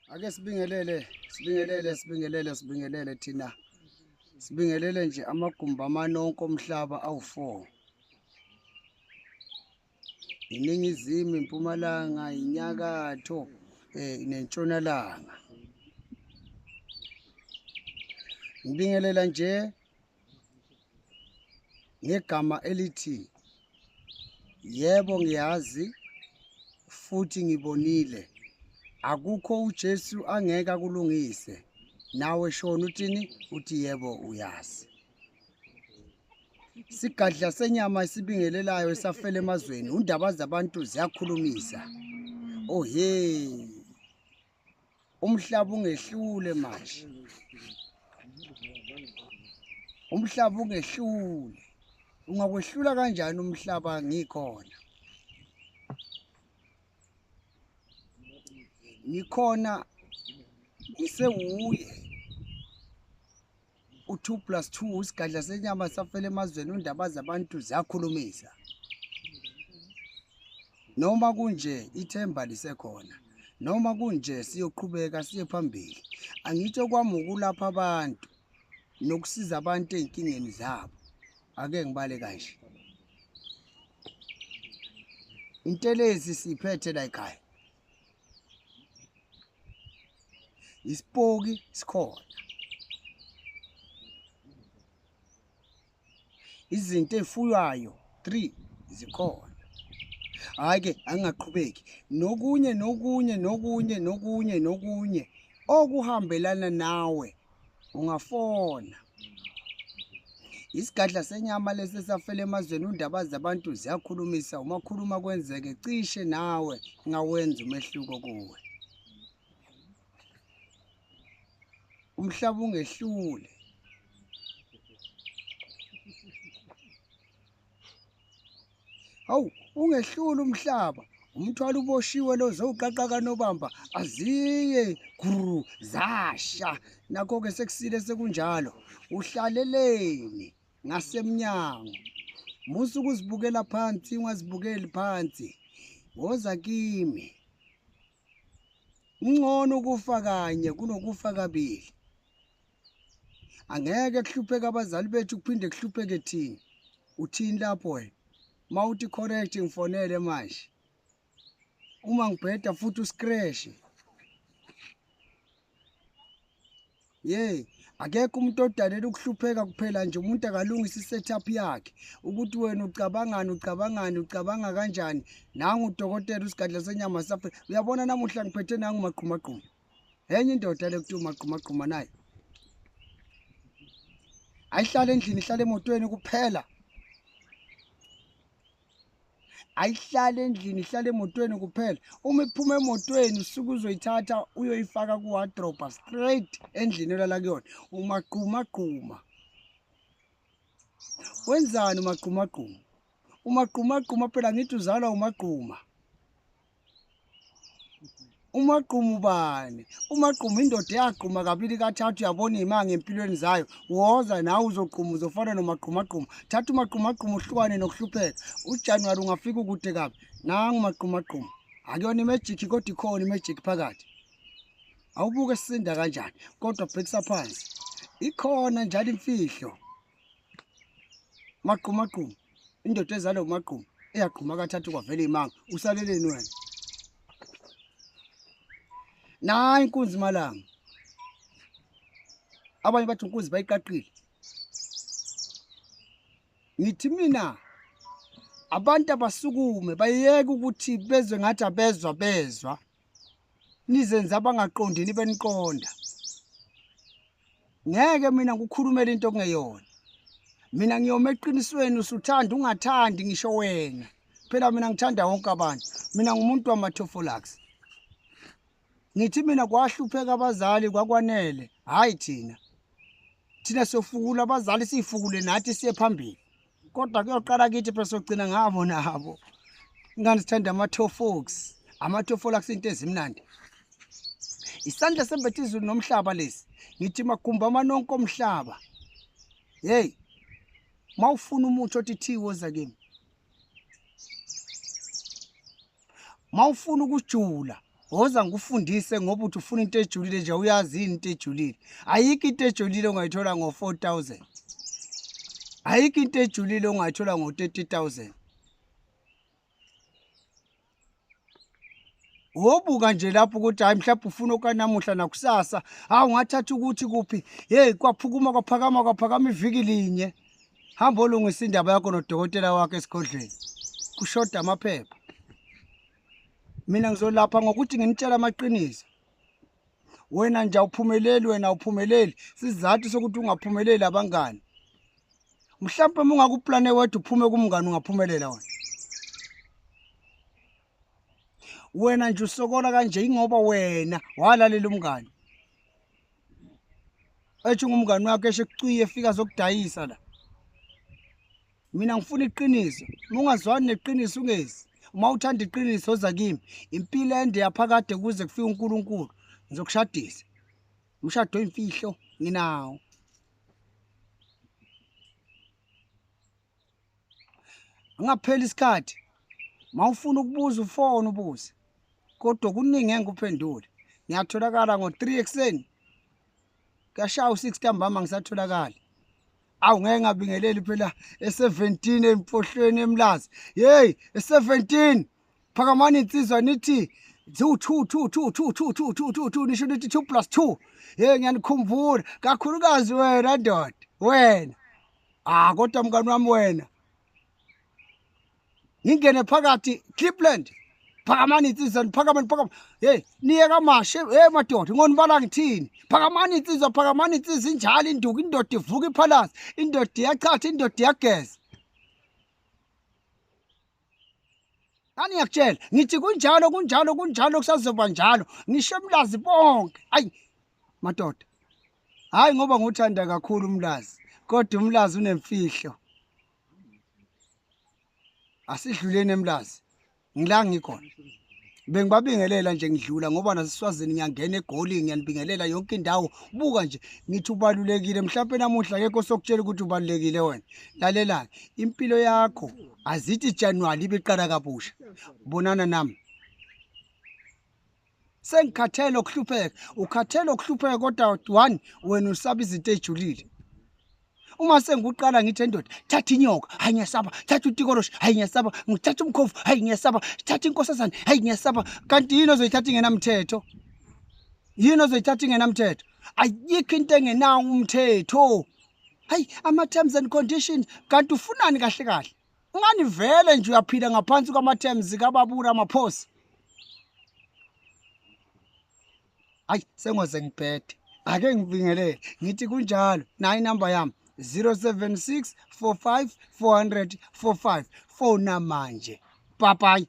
Ake sibingelele, sibingelele, sibingelele, sibingelele thina. Sibingelele nje amagumbi amanonke omhlaba awu-4. Iningizimu, impumalanga, inyakatho, nentshonalanga. Ngibingelela nje ngegama elithi yebo ngiyazi futhi ngibonile akukho uJesu angeke akulungise nawe shona uthini uthi yebo uyazi. Sigadla senyama esibingelelayo esafela emazweni undaba zabantu ziyakhulumisa. Oh hey, umhlaba ungehlule manje, umhlaba ungehlule. Ungakwehlula kanjani umhlaba ngikhona? Ngikhona ngisewuye. U-2 plus 2 isigadla senyama safela emazweni undaba zabantu ziyakhulumisa. Noma kunje ithemba lisekhona, noma kunje siyoqhubeka siye phambili. Angithi okwami ukulapha abantu nokusiza abantu ey'nkingeni zabo. Ake ngibale kanje, intelezi siyiphethe la ekhaya, isipoki sikhona, izinto ey'fuywayo 3 zikhona. Hhayi-ke angingaqhubeki nokunye nokunye nokunye nokunye nokunye okuhambelana nawe ungafona. Isigadla senyama lesi esafela emazweni undaba zabantu ziyakhulumisa. Uma khuluma kwenzeke cishe nawe ngawenza umehluko kuwe. Umhlaba ungehlule. Hawu, ungehlule umhlaba. Umthwalo uboshiwe lo zowuqaqa kanobamba aziye guru zasha. Nakho-ke sekusile sekunjalo. Uhlaleleni ngasemnyango? Musa ukuzibukela phansi, ungazibukeli phansi. Woza kimi. Ngcono ukufa kanye kunokufa kabili. Angeke kuhlupheke abazali bethu kuphinde kuhlupheke thina. Uthini lapho wena? Mawuthi correct ngifonele manje. Uma ngibheda futhi uscratch. Yey, akekho umuntu odalela ukuhlupheka kuphela nje umuntu akalungisa i-setup yakhe ukuthi wena ucabangani ucabangani ucabanga kanjani. Nangu udokotela usigadla senyama safe. Uyabona namuhla ngiphethe nangu maqhumaqhuma. Enye indoda le kuthiwa maqhumaqhuma nayo. Ayihlale endlini, ihlale emotweni kuphela. Ayihlale endlini, ihlale emotweni kuphela. Uma iphuma emotweni usuke uzoyithatha uyoyifaka ku-wardrobe straight endlini olala kuyona. Umaqhumaqhuma. Wenzani umaqhumaqhuma? Umaqhumaqhuma phela ngithi uzalwa umaqhuma. Umaqhuma ubani? Umaqhuma indoda eyaqhuma kabili kathathu yabona iy'manga empilweni zayo. Woza nawe uzoqhuma uzofana nomaqhumaqhuma. Thatha umaqhumaqhuma uhlukane nokuhlupheka. UJanuwari ungafika ukude kabi. Nangu umaqhumaqhuma. Akuyona imagic kodwa ikhona imagic phakathi. Awubuke sisinda kanjani kodwa bhekisa phansi. Ikhona njalo imfihlo. Maqhumaqhuma. Indoda ezalwa umaqhuma eyaqhuma kathathu kwavela imanga. Usaleleni wena? Nayi inkunzi malanga. Abanye bathi inkunzi bayiqaqile. Ngithi mina abantu abasukume bayeke ukuthi bezwe ngathi abezwa bezwa. Nizenze abangaqondi nibe niqonda. Ngeke mina ngikukhulumele into okungeyona. Mina ngiyoma eqinisweni usuthanda ungathandi ngisho wena. Phela mina ngithanda wonke abantu. Mina ngumuntu wamathofolax. Ngithi mina kwahlupheka abazali kwakwanele, hayi thina. Thina siyofukula abazali siyifukule nathi siye phambili. Kodwa kuyoqala kithi phela sogcina ngabo nabo. Ingane sithanda ama-tofox. Ama-tofolax into ezimnandi. Isandla sembethe izulu nomhlaba lesi. Ngithi magumbi amanonke omhlaba. Hey, mawufuna umuthi othi thi woza kimi. Mawufuna ukujula Woza ngikufundise ngoba uthi ufuna into ejulile nje, uyazi yini into ejulile? Ayikho into ejulile ongayithola ngo-4,000. Ayikho into ejulile ongayithola ngo-30,000. Wobuka nje lapho ukuthi hayi mhlawumbe ufuna okanamuhla nakusasa. Hawu, ungathatha ukuthi kuphi? Hey, kwaphukuma kwaphakama kwaphakama iviki linye. Hamba olungisa indaba yakho nodokotela wakho esigodlweni. Kushoda amaphepha. Mina ngizolapha ngokuthi nginitshela amaqiniso. Wena nje awuphumeleli, wena awuphumeleli. Sizathu sokuthi ungaphumeleli abangani. Mhlawumbe uma ungakuplane wedwa uphume kumngani ungaphumelela wena. Wena nje usokola kanje ingoba wena walalela umngani. Ethi ngumngani wakhe eshe kuciye efika zokudayisa la. Mina ngifuna iqiniso. Uma ungazwani neqiniso ungezi. Uma uthanda iqiniso oza kimi. Impilo ende yaphakade kuze kufike uNkulunkulu. Ngizokushadisa. Umshado oyimfihlo nginawo. Angapheli isikhathi. Mawufuna ukubuza ufone ubuze. Kodwa kuningi engeke uphendule. Ngiyatholakala ngo-3 ekuseni. Kuyashaya u-6 ntambama ngisatholakala. Awu, ngeke ngabingeleli phela e-17 emfohlweni eMlazi. Hey, e-17 phakamani insizwa nithi 2 2 2 2 2 2 2 2 2 2, nisho nithi 2 plus 2. Hey, ngiyanikhumbula kakhulukazi wena ndoda wena. Ah, kodwa mngani wami wena, ngingene phakathi Cleveland. Phakamani insizwa, phakamani, phakama. Hey, niye kamashe. Hey madoda, ngonibala ngithini? Phakamani insizwa, phakamani insizwa. Injalo induku, indoda ivuka iphalazi, indoda iyachatha, indoda iyageza. Ani ngiyakutshela ngithi kunjalo, kunjalo, kunjalo, kusazoba njalo. Ngisho eMlazi bonke. Ayi madoda, hayi ngoba nguthanda kakhulu uMlazi, kodwa uMlazi unemfihlo. Asidluleni eMlazi, ngila ngikhona. Bengibabingelela nje ngidlula ngoba naseSwazini ngiyangena, eGoli ngiyanibingelela yonke indawo. Buka nje ngithi ubalulekile. Mhlawumbe namuhla akekho sokutshela ukuthi ubalulekile wena. Lalela, impilo yakho azithi January ibe iqala kabusha. Bonana nami. Sengikhathele ukuhlupheka. Ukhathele ukuhlupheka, kodwa one wena usaba izinto ejulile. Uma sengikuqala ngithi endoda, thatha inyoka, hayi ngiyasaba. Thatha utikoloshi, hayi ngiyasaba. Ngithatha umkhovu, hayi ngiyasaba. Thatha inkosazane, hayi ngiyasaba. Kanti yini ozoyithatha ingenamthetho? Yini ozoyithatha ingenamthetho? Ayikho into engenawo umthetho. Hayi, ama-terms and conditions. Kanti ufunani kahle kahle? Ungani vele nje uyaphila ngaphansi kwama-terms kababura amaphosi? Hayi, sengoze ngibhede. Ake ngibingelele ngithi kunjalo. Nayi inamba yami, 076 45 400 45. Fona manje. Bye bye.